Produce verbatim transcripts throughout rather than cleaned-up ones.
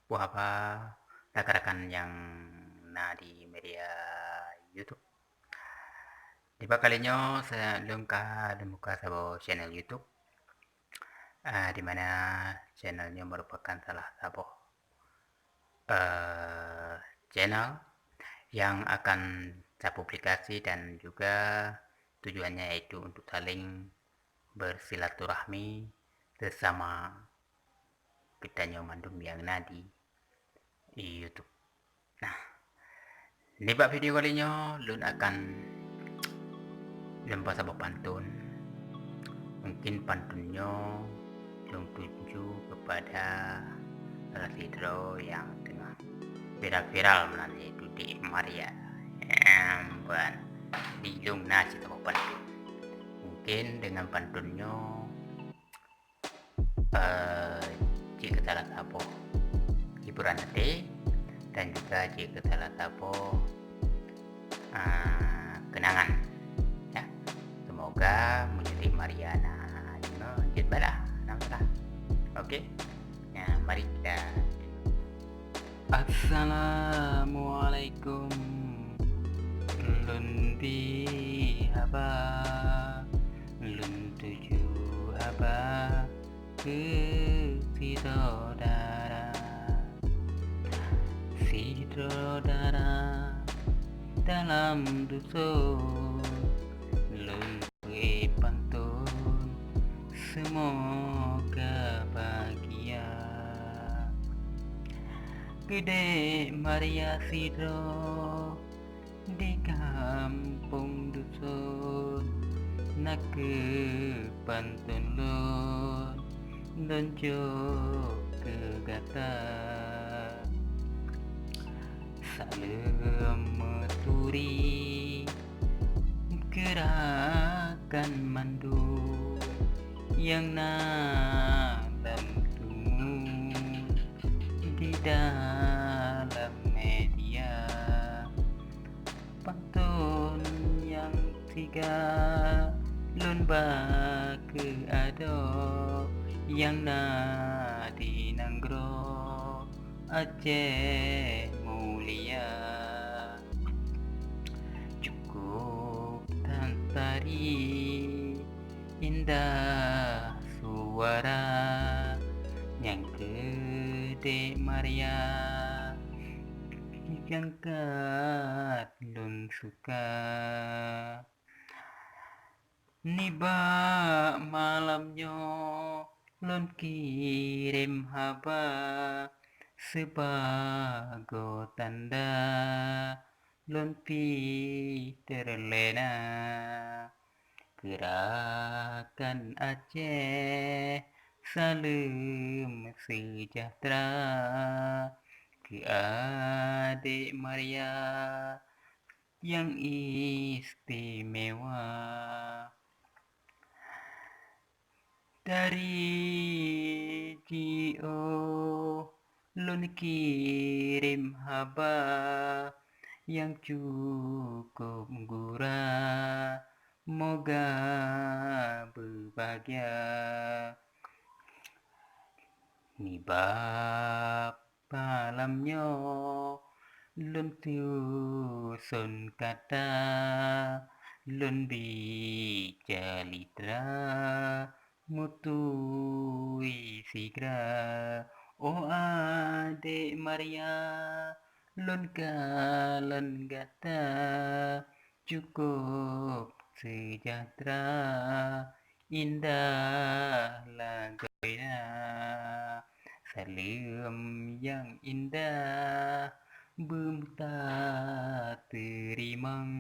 Puhaba rakan-rakan nyang na di media YouTube. Di bak kali nyoe, sa-, lôn ka lôn buka saboh channel YouTube, ah, di mana channel nyoe merupakan salah saboh, eh, channel yang akan saya publikasi dan juga tujuannya yaitu untuk saling bersilaturahmi sesama geutanyoe mandum nyang na di YouTube. Nah, nibak video kali nyoe lôn akan lôn ba saboh pantun. Mungkin pantun nyoe lôn tuju kepada salah sidroe nyang teungoh viral-viral meunan, yaitu Dek Maria. Em, ban. Di lôn na cit saboh pantun. Mungkin dengan pantun nyoe eh, jeuet keu salah saboh hiburan até dan juga jeuet keu salah saboh, ah, kenangan. Ya. Semoga meunyoe Dek Maria na deungoe, jeuet balah, na masalah. Oke. Ya, mari kita Assalamualaikum. Lôn bi haba, lôn tuju haba keu sidroe dara. Sidroe dara dalam dusun, lôn bri pantun, semoga bahagia. Keu Dek Maria sidroe di gampông dusun, nakeuh pantun lôn, lôn jok keu gata. Saleuem meuturi keu rakan mandum nyang na lam tumun di dalam media. Pantun nyang siga lôn ba keu adoe nyang na di nanggroe Aceh Mulia. Cukup that tari, indah suara nyang keu Dek Maria, nyang kat lôn suka. Nibak malam nyoe lôn kirém haba sibagoe tanda lôn pih teurlena. Keu rakan Aceh, saleuem seujahteura. Keu Adek Maria, nyang istimewa. Dari jiôh lôn kirém haba nyang cukup gura, moga beubahgia. Nibak malam nyoe lôn tuson kata, lôn bi calitra meutui sigra. Oh Adek Maria, lôn kalon gata, cukup seujahteura, indah lagoina. Saleuem nyang indah beumeuta teurimong,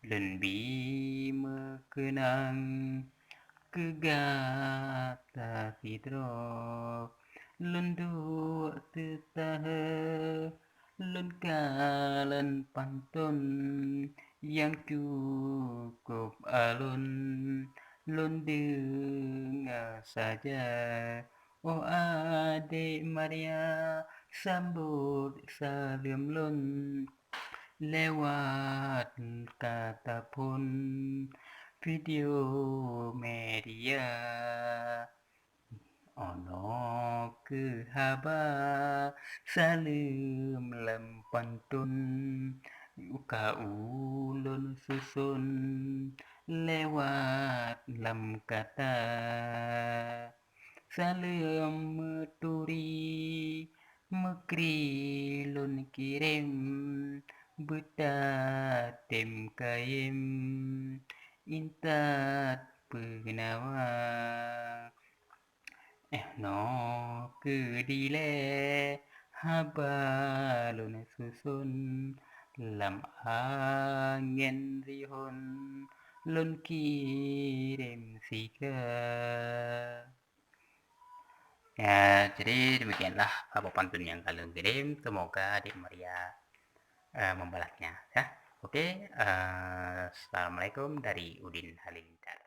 lôn bi meukeunang keu gata sidroe. Lôn duek teutahe, lôn kalon pantôn nyang cukup alon, lôn deungoe saja. Oh Adek Maria, sambot saleuem lôn lewat kata phon video media. Oh noe keu haba, saleuem lam pantôn, ka ulôn suson lewat lam kata. Saleuem meuturi, meukri lôn kirém, beutatém kayém, intat peunawa. Eh, noe keu dilée haba lôn suson, lam angén rihon lôn kirém sika. Ya, jadi demikianlah apa pantun yang kalian kirim. Semoga Adik Maria, eh, membalasnya, ya. Oke, eh, assalamualaikum dari Udin Halilintar.